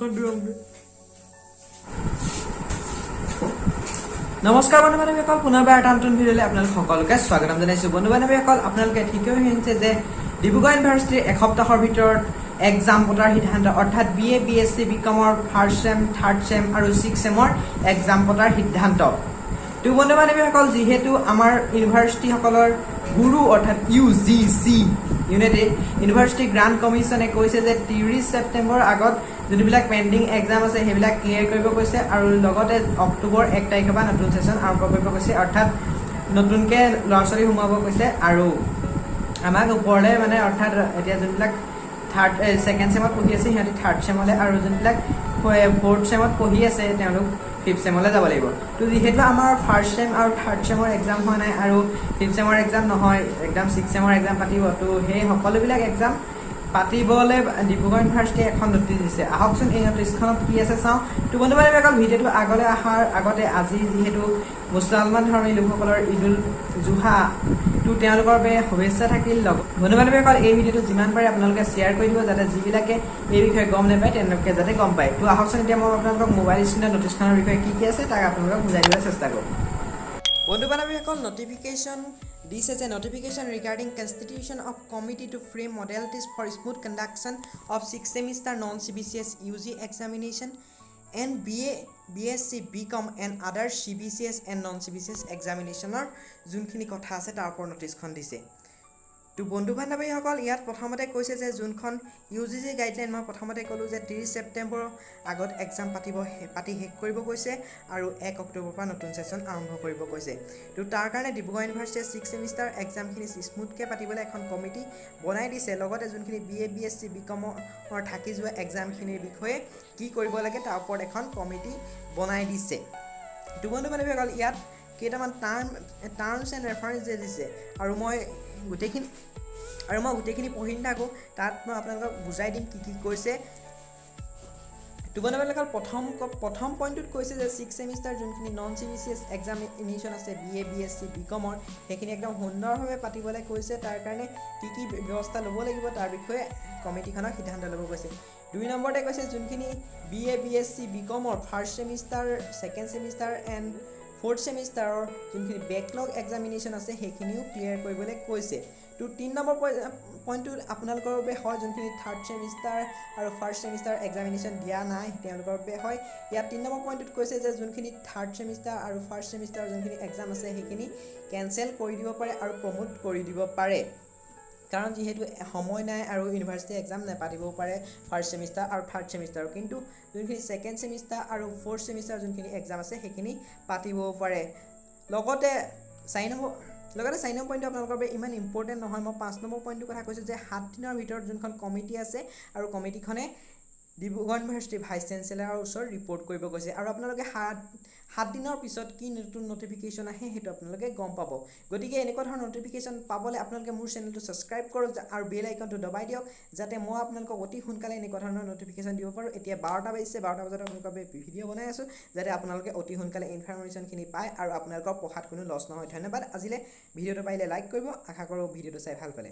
মুখখন ধুৱামগৈ। নমস্কাৰ বন্ধু বান্ধৱীসকল, পুনৰবাৰ এটা নতুন ভিডিঅ'লৈ আপোনালোক সকলোকে স্বাগতম জনাইছোঁ। বন্ধু বান্ধৱীসকল, আপোনালোকে ঠিকেই শুনিছে যে ডিব্ৰুগড় ইউনিভাৰ্চিটিৰ এসপ্তাহৰ ভিতৰত এক্সাম পতাৰ সিদ্ধান্ত, অৰ্থাৎ B A, B S C, B কমৰ ফাৰ্ষ্ট চেম, থাৰ্ড চেম আৰু ছিক্স চেমৰ এক্সাম পতাৰ সিদ্ধান্ত। তো বন্ধু বান্ধৱীসকল, যিহেতু আমাৰ ইউনিভাৰ্চিটিসকলৰ গুৰু অৰ্থাৎ ইউজিচি, ইউনাইটেড ইউনিভাৰ্চিটি গ্ৰাণ্ট কমিশ্যনে কৈছে যে 30 ছেপ্টেম্বৰৰ আগত যোনবিলাক পেণ্ডিং এক্সাম আছে, সেইবিলাক ক্লিয়াৰ কৰিব কৈছে আৰু লগতে অক্টোবৰ 1 তাৰিখৰ পৰা নতুন ছেশ্যন আৰম্ভ কৰিব কৈছে, অৰ্থাৎ নতুনকৈ ল'ৰা ছোৱালী সোমাব কৈছে। আৰু আমাক ওপৰলৈ মানে অৰ্থাৎ এতিয়া যোনবিলাক ছেকেণ্ড চেমত পঢ়ি আছে, সিহঁতি থাৰ্ড চেমলৈ আৰু যোনবিলাক ফ'ৰ্থ চেমত পঢ়ি আছে, তেওঁলোক ফিফ্থ চেমলৈ যাব লাগিব। তো যিহেতু আমাৰ ফাৰ্ষ্ট চেম আৰু থাৰ্ড চেমৰ এক্সাম হোৱা নাই আৰু ফিফ্থ চেমৰ এক্সাম নহয়, একদম ছিক্স চেমৰ এক্সাম পাতিব, তো সেই সকলোবিলাক এক্সাম পাতিবলৈ ডিব্ৰুগড় ইউনিভাৰ্চিটিয়ে এখন নটিচ দিছে। আহকচোন, এই নটিচখনত কি আছে চাওঁ। তো বন্ধু বান্ধৱীসকল, ভিডিঅ'টো আগলৈ অহাৰ আগতে আজি যিহেতু মুছলমান ধৰ্মী লোকসকলৰ ঈদ উল জোহা, তো তেওঁলোকৰ বাবে শুভেচ্ছা থাকিল। বন্ধু বান্ধৱীসকল, এই ভিডিঅ'টো যিমান পাৰে আপোনালোকে শ্বেয়াৰ কৰি দিব, যাতে যিবিলাকে এই বিষয়ে গম নাপায়, তেওঁলোকে যাতে গম পায়। তো আহকচোন, এতিয়া মই আপোনালোকক মোবাইল স্ক্ৰীণত নটিচখনৰ বিষয়ে কি কি আছে, তাক আপোনালোকক বুজাই দিবলৈ চেষ্টা কৰোঁ। বন্ধু বান্ধৱীসকল, নটিফিকেশ্যন দিছে যে notification regarding constitution of committee to frame modalities for smooth conduction of six semester non CBCS UG examination and BA, BSc, BCom and other CBCS and non CBCS এক্সামিনেশ্যনৰ যোনখিনি কথা আছে, তাৰ ওপৰত নটিচখন দিছে। তো বন্ধু বান্ধৱীসকল, ইয়াত প্ৰথমতে কৈছে যে যোনখন ইউজিচি গাইডলাইন মই প্ৰথমতে ক'লোঁ যে 30 ছেপ্টেম্বৰৰ আগত এক্সাম পাতি শেষ কৰিব কৈছে আৰু 1 অক্টোবৰৰ পৰা নতুন ছেশ্যন আৰম্ভ কৰিব কৈছে। তো তাৰ কাৰণে ডিব্ৰুগড় ইউনিভাৰ্চিটিয়ে ছিক্স ছেমিষ্টাৰ এক্সামখিনি স্মুথকৈ পাতিবলৈ এখন কমিটি বনাই দিছে। লগতে যোনখিনি B A, B S C, B কমৰ থাকি যোৱা এক্সামখিনিৰ বিষয়ে কি কৰিব লাগে, তাৰ ওপৰত এখন কমিটি বনাই দিছে। তো বন্ধু বান্ধৱীসকল, ইয়াত কেইটামান টাৰ্মছ এণ্ড ৰেফাৰেঞ্চ যে দিছে আৰু মই গোটেইখিনি পঢ়ি নাথাকোঁ, তাত মই আপোনালোকক বুজাই দিম কি কি কৈছে। তো বন্ধু বান্ধৱীসকল, প্ৰথম পইণ্টটোত কৈছে যে ছিক্স ছেমিষ্টাৰ যোনখিনি নন চিবিচিএছ এক্সামিনেশ্যন আছে, B A, B S C, B কমৰ, সেইখিনি একদম সুন্দৰভাৱে পাতিবলৈ কৈছে। তাৰ কাৰণে কি কি ব্যৱস্থা ল'ব লাগিব, তাৰ বিষয়ে কমিটিখনক সিদ্ধান্ত ল'ব কৈছে। 2 নম্বৰতে কৈছে, যোনখিনি B A, B S C, B কমৰ first semester, second semester and fourth ছেমিষ্টাৰৰ যোনখিনি বেকলগ এক্সামিনেশ্যন আছে, সেইখিনিও ক্লিয়াৰ কৰিবলৈ কৈছে। তো 3 নম্বৰ পইণ্টটো আপোনালোকৰ বাবে হয়, যোনখিনি থাৰ্ড ছেমিষ্টাৰ আৰু ফাৰ্ষ্ট ছেমিষ্টাৰ এক্সামিনেশ্যন দিয়া নাই, তেওঁলোকৰ বাবে হয়। ইয়াত 3 নম্বৰ পইণ্টটোত কৈছে যে যোনখিনি থাৰ্ড ছেমিষ্টাৰ আৰু ফাৰ্ষ্ট ছেমিষ্টাৰৰ যোনখিনি এক্সাম আছে, সেইখিনি কেঞ্চেল কৰি দিব পাৰে আৰু প্ৰমোট কৰি দিব পাৰে, কাৰণ যিহেতু সময় নাই আৰু ইউনিভাৰ্চিটি এক্সাম নাপাতিবও পাৰে ফাৰ্ষ্ট ছেমিষ্টাৰ আৰু থাৰ্ড ছেমিষ্টাৰ। কিন্তু যোনখিনি ছেকেণ্ড ছেমিষ্টাৰ আৰু ফ'ৰ্থ ছেমিষ্টাৰ যোনখিনি এক্সাম আছে, সেইখিনি পাতিবও পাৰে। লগতে 4 নম্বৰ পইণ্টটো আপোনালোকৰ বাবে ইমান ইম্পৰ্টেণ্ট নহয়। মই 5 নম্বৰ পইণ্টটোৰ কথা কৈছোঁ যে 7 দিনৰ ভিতৰত যোনখন কমিটি আছে আৰু কমিটিখনে ডিব্ৰুগড় ইউনিভাৰ্চিটিৰ ভাইচ চেঞ্চেলাৰৰ ওচৰত ৰিপৰ্ট কৰিব কৈছে আৰু আপোনালোকে 7 দিনৰ পিছত কি নতুন নটিফিকেশ্যন আহে, সেইটো আপোনালোকে গম পাব। গতিকে এনেকুৱা ধৰণৰ নটিফিকেশ্যন পাবলৈ আপোনালোকে মোৰ চেনেলটো ছাবস্ক্ৰাইব কৰক আৰু বেল আইকনটো দবাই দিয়ক, যাতে মই আপোনালোকক অতি সোনকালে এনেকুৱা ধৰণৰ নটিফিকেশ্যন দিব পাৰোঁ। এতিয়া 12টা বাজিছে, 12টা বজাত আপোনালোকৰ বাবে ভিডিঅ' বনাই আছোঁ, যাতে আপোনালোকে অতি সোনকালে ইনফৰমেশ্যনখিনি পায় আৰু আপোনালোকৰ পঢ়াত কোনো লছ নহয়। ধন্যবাদ আজিলৈ। ভিডিঅ'টো পাৰিলে লাইক কৰিব। আশা কৰোঁ ভিডিঅ'টো চাই ভাল পালে।